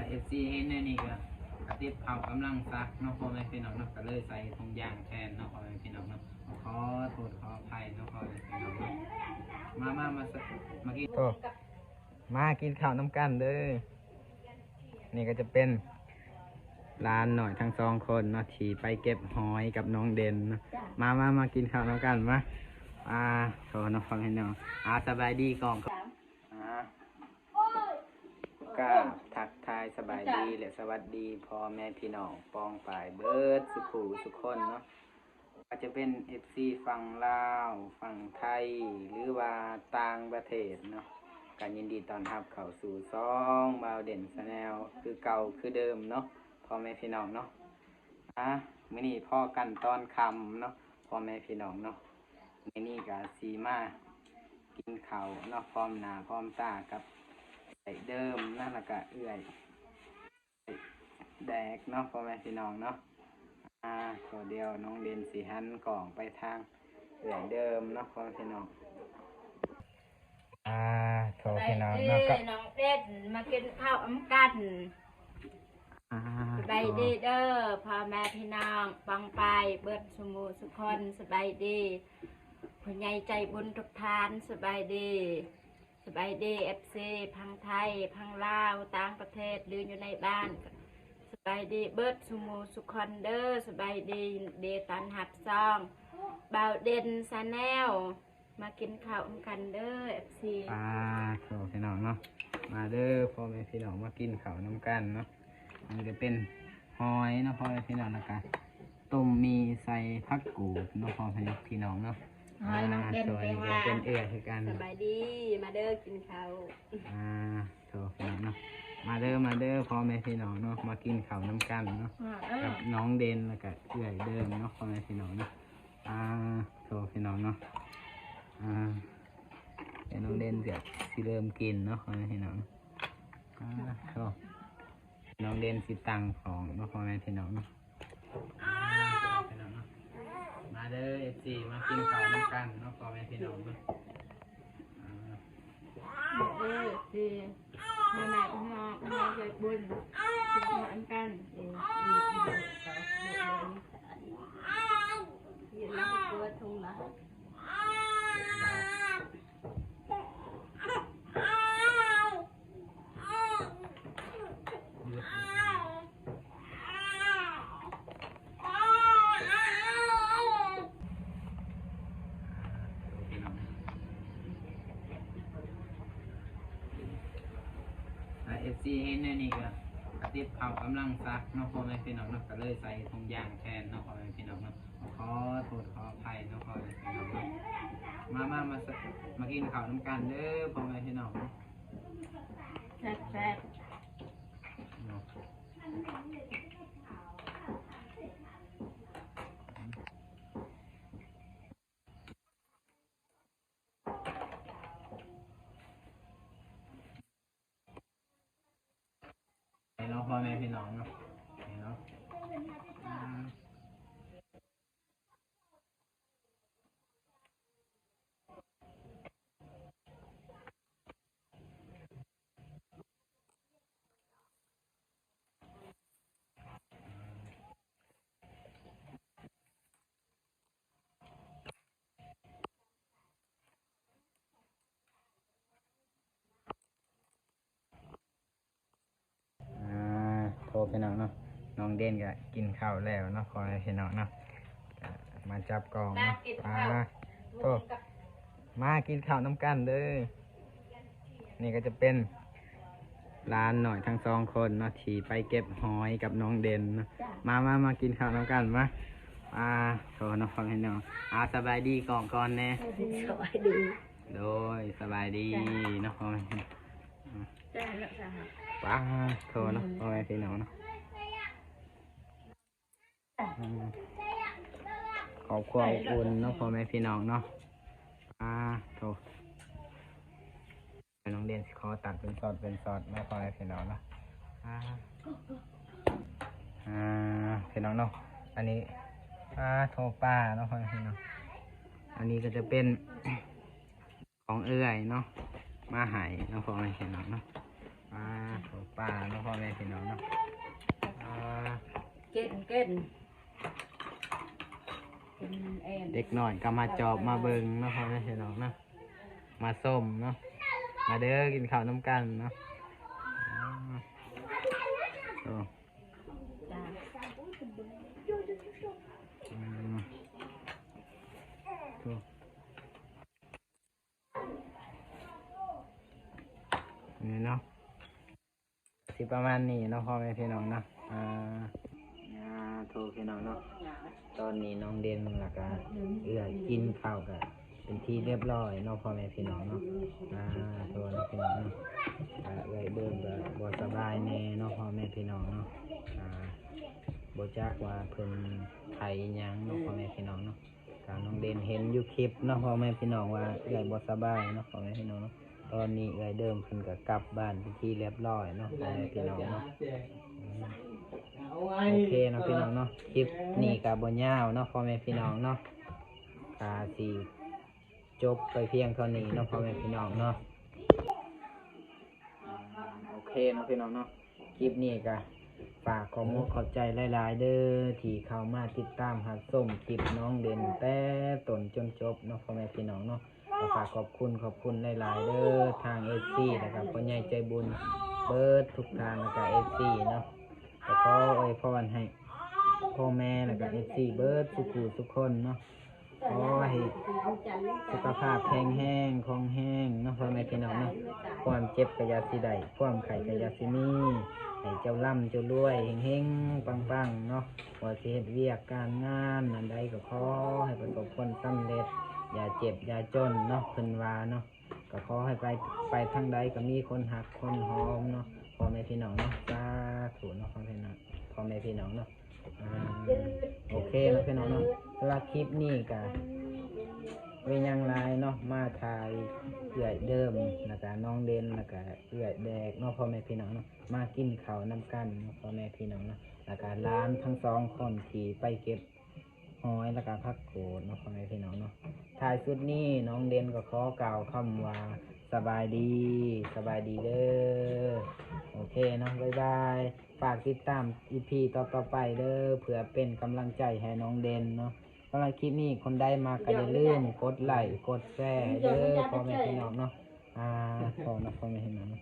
ເອັຟຊີເຫັນແນວນີ້ກໍກະຕິບເຂົ້າກຳລັງສັກເນາະ ພໍ່ແມ່ພີ່ນ້ອງເນາະ ກໍເລີຍໃສ່ຖົງຢາງແທນເນາະ ພໍ່ແມ່ພີ່ນ້ອງເນາະ. ຂໍໂທດຂໍອະໄພເນາະ ພໍ່ແມ່ພີ່ນ້ອງເນາະ. ມາ ມາ ມາ ມາກິນ ໂອ້ ມາກິນເຂົ້ານຳກັນເດີ້. ນີ້ກໍຈະເປັນຫຼານນ້ອຍທັງສອງຄົນເນາະ ທີ່ໄປເກັບຫອຍກັບນ້ອງເດັ່ນເນາະ. ມາ ມາ ມາກິນເຂົ້ານຳກັນ ມາ. ອ່າ ໂທເນາະ ພໍ່ແມ່ພີ່ນ້ອງ. ອ່າ ສະບາຍດີກ່ອນ. ອ່າ ກາບທັກທາຍສະບາຍດີ ແລະ ສະຫວັດດີພໍ່ແມ່ພີ່ນ້ອງປ້ອງປາຍເບິດສຸຜູ້ສຸຄົນເນາະ. ອາດຈະເປັນເອັຟຊີຝັ່ງລາວ, ຝັ່ງໄທ ຫຼືວ່າຕ່າງປະເທດເນາະ, ກໍຍິນດີຕ້ອນຮັບເຂົ້າສູ່ຊ່ອງບ່າວເດັ່ນ Channel ຄືເກົ່າຄືເດີມເນາະ ພໍ່ແມ່ພີ່ນ້ອງເນາະ. ອ່າ ມື້ນີ້ພໍ້ກັນຕອນຄ່ຳເນາະ ພໍ່ແມ່ພີ່ນ້ອງເນາະ. ມື້ນີ້ກໍຊິມາກິນເຂົ້າເນາະ ພ້ອມໜ້າພ້ອມຕາກັບເອື້ອຍເດີມນະ ແລ້ວກໍເອື້ອຍ ແດກເນາະ ພໍ່ແມ່ພີ່ນ້ອງເນາະ. ອ່າ ໂຕດຽວນ້ອງເດັ່ນຊິຫັນກ້ອງໄປທາງເອື້ອຍເດີມເນາະ ພໍ່ແມ່ພີ່ນ້ອງ. ອ່າ ໂຕພີ່ນ້ອງເນາະ ກໍນ້ອງເດັ່ນມາກິນເຂົ້ານຳກັນ. ອ່າ ສະບາຍດີເດີພໍ່ແມ່ພີ່ນ້ອງປ້ອງປາຍເບິດສຸໝູ່ສຸຄົນ. ສະບາຍດີຜູ້ໃຫຍ່ໃຈບຸນທຸກທ່ານ. ສະບາຍດີ. ສະບາຍດີເອັຟຊີ ພັງໄທ ພັງລາວ ຕ່າງປະເທດ ຫຼືຢູ່ໃນບ້ານ. ສະບາຍດີເບິດສຸໝູ່ສຸຄົນເດີ. ສະບາຍດີ ຍິນດີຕ້ອນຮັບຊ່ອງບ່າວເດັ່ນ Channel ມາກິນເຂົ້ານຳກັນເດີເອັຟຊີ. ອ່າ ໂຕພີ່ນ້ອງເນາະ ມາເດີພໍ່ແມ່ພີ່ນ້ອງ ມາກິນເຂົ້ານຳກັນເນາະ. ອັນນີ້ກໍເປັນຫອຍເນາະ ພໍ່ແມ່ພີ່ນ້ອງ ແລ້ວກໍຕົ້ມໝີ່ໃສ່ຜັກກູດເນາະ ພໍ່ແມ່ພີ່ນ້ອງເນາະ. ຫອຍນ້ອງເດັ່ນ ອ່າ ເປັນເອື້ອຍຄືກັນ. ສະບາຍດີ ມາເດີກິນເຂົ້າ. ອ່າ ໂຕພີ່ນ້ອງເນາະ ມາເດີ ມາເດີພໍ່ແມ່ພີ່ນ້ອງເນາະ ມາກິນເຂົ້ານຳກັນເນາະ ກັບນ້ອງເດັ່ນ ແລ້ວກໍເອື້ອຍເດີມເນາະ ພໍ່ແມ່ພີ່ນ້ອງເນາະ. ອ່າ ໂຕພີ່ນ້ອງເນາະ ອ່າ ແລ້ວນ້ອງເດັ່ນກໍຊິເລີ່ມກິນເນາະ ພໍ່ແມ່ພີ່ນ້ອງ. ອ່າ ໂຕ ນ້ອງເດັ່ນຊິຕັ້ງຂອງເນາະ ພໍ່ແມ່ພີ່ນ້ອງເນາະ. ມາເດີເອັຟຊີ ມາກິນເຂົ້ານຳກັນເນາະ ພໍ່ແມ່ພີ່ນ້ອງເນາະ. ເດີເອັຟຊີ ມາແມ່ພີ່ນ້ອງ ມາໃສ່ບຸນ ກິນເຂົ້ານຳກັນ. ເອີ ຢູ່ໃນຕົວຖົງລະ. ອ່າ ເອັຟຊີເຫັນແນວນີ້ກໍກະຕິບເຂົ້າກຳລັງສັກເນາະ ພໍ່ແມ່ພີ່ນ້ອງເນາະ ກໍເລີຍໃສ່ຖົງຢາງແທນເນາະ ພໍ່ແມ່ພີ່ນ້ອງເນາະ. ຂໍໂທດຂໍອະໄພເນາະ ພໍ່ແມ່ພີ່ນ້ອງເນາະ. ມາ ມາ ມາ ມາກິນເຂົ້ານຳກັນເດີ ພໍ່ແມ່ພີ່ນ້ອງເນາະ. ແຊບໆ ເນາະ. ໃຫ້ເນາະ ພໍ່ແມ່ພີ່ນ້ອງເນາະ ໃຫ້ເນາະ. ອ່າ ໂທພີ່ນ້ອງເນາະ ນ້ອງເດັ່ນກໍກິນເຂົ້າແລ້ວເນາະ ພໍ່ແມ່ພີ່ນ້ອງເນາະ. ມາຈັບກ້ອງເນາະ ມາກິນເຂົ້າ ໂທ ມາກິນເຂົ້ານຳກັນເດີ. ນີ້ກໍຈະເປັນຫຼານນ້ອຍທັງສອງຄົນເນາະ ທີ່ໄປເກັບຫອຍກັບນ້ອງເດັ່ນເນາະ. ມາ ມາ ມາກິນເຂົ້ານຳກັນ ມາ. ອ່າ ໂທເນາະ ພໍ່ແມ່ພີ່ນ້ອງ. ອ່າ ສະບາຍດີກ່ອນ ກ່ອນແດ່. ສະບາຍດີ. ໂດຍ ສະບາຍດີເນາະ ພໍ່ແມ່. ຈ້າ ເນາະ ຈ້າ. ປ້າໂທເນາະ ພໍ່ແມ່ພີ່ນ້ອງເນາະ. ອືມ ຄອບຄົວອົບອຸ່ນເນາະ ພໍ່ແມ່ພີ່ນ້ອງເນາະ. ປ້າໂທ ນ້ອງເດັ່ນຊິຂໍຕັດເປັນຊອດເປັນຊອດເນາະ ພໍ່ແມ່ພີ່ນ້ອງເນາະ. ອ່າ ອ່າ ພີ່ນ້ອງເນາະ ອັນນີ້ ອ່າ ໂທ ປ້າເນາະ ພໍ່ແມ່ພີ່ນ້ອງ. ອັນນີ້ກໍຈະເປັນ ຂອງເອື້ອຍເນາະ ມາໃຫ້ເນາະ ພໍ່ແມ່ພີ່ນ້ອງເນາະ. ອ່າ ເຂົ້າປ່າເນາະ ພໍ່ແມ່ພີ່ນ້ອງເນາະ. ອ່າ ເກັນ ເກັນ ເກັນແອນ ເດັກນ້ອຍກໍມາຈອບມາເບິ່ງເນາະ ພໍ່ແມ່ພີ່ນ້ອງເນາະ, ມາຊົມເນາະ. ມາເດີ ກິນເຂົ້ານຳກັນເນາະ. ອ່າ ໂອ້ ອືມ ໂອ້ ນີ້ເນາະ ຊິປະມານນີ້ເນາະ ພໍ່ແມ່ພີ່ນ້ອງເນາະ. ອ່າ ອ່າ ໂທ ພີ່ນ້ອງເນາະ, ຕອນນີ້ນ້ອງເດັ່ນ ແລ້ວກະເອື້ອຍກິນເຂົ້າກະເປັນທີ່ຮຽບຮ້ອຍເນາະ ພໍ່ແມ່ພີ່ນ້ອງເນາະ. ອ່າ ໂທເນາະ ພີ່ນ້ອງເນາະ, ກະເອື້ອຍເບິ່ງກະບໍ່ສະບາຍແດ່ເນາະ ພໍ່ແມ່ພີ່ນ້ອງເນາະ. ອ່າ ບໍ່ຈັກວ່າເພິ່ນໄຂ້ອີ່ຫຍັງເນາະ ພໍ່ແມ່ພີ່ນ້ອງເນາະ. ກະນ້ອງເດັ່ນເຫັນຢູ່ຄລິບເນາະ ພໍ່ແມ່ພີ່ນ້ອງ ວ່າເອື້ອຍບໍ່ສະບາຍເນາະ ພໍ່ແມ່ພີ່ນ້ອງເນາະ. ຕອນນີ້ເອື້ອຍເດີມເພິ່ນກໍກັບບ້ານເປັນທີ່ຮຽບຮ້ອຍເນາະ ພໍ່ແມ່ພີ່ນ້ອງເນາະ. ອືມ ໂອເຄເນາະ ພີ່ນ້ອງເນາະ, ຄລິບນີ້ກໍບໍ່ຍາວເນາະ ພໍ່ແມ່ພີ່ນ້ອງເນາະ, ກະຊິຈົບໄປພຽງເທົ່ານີ້ເນາະ ພໍ່ແມ່ພີ່ນ້ອງເນາະ. ອ່າ ໂອເຄເນາະ ພີ່ນ້ອງເນາະ, ຄລິບນີ້ກະຝາກຂອບມຸກຂອບໃຈຫຼາຍໆເດີ ທີ່ເຂົ້າມາຕິດຕາມຮັບຊົມຄລິບນ້ອງເດັ່ນແຕ່ຕົ້ນຈົນຈົບເນາະ ພໍ່ແມ່ພີ່ນ້ອງເນາະ. ກໍຝາກຂອບຄຸນ ຂອບຄຸນຫຼາຍໆເດີ ທາງເອັຟຊີ ແລ້ວກໍພໍ່ໃຫຍ່ໃຈບຸນເບິດທຸກທ່ານ ແລ້ວກໍເອັຟຊີເນາະ. ກໍຂໍອວຍພອນໃຫ້ພໍ່ແມ່ ແລ້ວກໍເອັຟຊີເບິດສູ່ຜູ້ສູ່ຄົນເນາະ, ຂໍໃຫ້ສຸຂະພາບແຂງແຮງ ຂອງແຮງເນາະ ພໍ່ແມ່ພີ່ນ້ອງເນາະ. ຄວາມເຈັບກໍຢ່າຊິໄດ້ ຄວາມໄຂ້ກໍຢ່າຊິມີ, ໃຫ້ເຈົ້າລ່ຳເຈົ້າລວຍ ເຮັງໆ ປັງໆເນາະ. ບໍ່ວ່າຊິເຮັດວຽກການງານອັນໃດ ກໍຂໍໃຫ້ປະສົບຜົນສຳເລັດ, ຢ່າເຈັບຢ່າຈົນເນາະ ເພິ່ນວ່າເນາະ. ກໍຂໍໃຫ້ໄປ ໄປທາງໃດກໍມີຄົນຮັກຄົນຫອມເນາະ ພໍ່ແມ່ພີ່ນ້ອງເນາະ. ສາທຸເນາະ ພໍ່ແມ່ພີ່ນ້ອງ ພໍ່ແມ່ພີ່ນ້ອງເນາະ. ອ່າ ໂອເຄເນາະ ພີ່ນ້ອງເນາະ, ສຳລັບຄລິບນີ້ກໍບໍ່ມີຫຍັງຫຼາຍເນາະ, ມາຖ່າຍເອື້ອຍເດີມ ແລ້ວກໍນ້ອງເດັ່ນ ແລ້ວກໍເອື້ອຍແດກເນາະ ພໍ່ແມ່ພີ່ນ້ອງເນາະ, ມາກິນເຂົ້ານຳກັນເນາະ ພໍ່ແມ່ພີ່ນ້ອງເນາະ, ແລ້ວກໍຫຼານທັງສອງຄົນທີ່ໄປເກັບ ຫອຍ ແລ້ວກະຜັກໂຂດເນາະ ພໍ່ແມ່ພີ່ນ້ອງເນາະ. ທ້າຍສຸດນີ້ນ້ອງເດັ່ນກໍຂໍກ່າວຄຳວ່າ ສະບາຍດີ ສະບາຍດີເດີ. ໂອເຄເນາະ ບາຍບາຍ. ຝາກຕິດຕາມອີພີຕໍ່ໆໄປເດີ ເພື່ອເປັນກຳລັງໃຈໃຫ້ນ້ອງເດັ່ນເນາະ. ສຳລັບຄລິບນີ້ຄົນໃດມັກກໍຢ່າລືມກົດໄລກົດແຊເດີ ພໍ່ແມ່ພີ່ນ້ອງເນາະ. ອ່າ ຂໍນະ ພໍ່ແມ່ພີ່ນ້ອງເນາະ.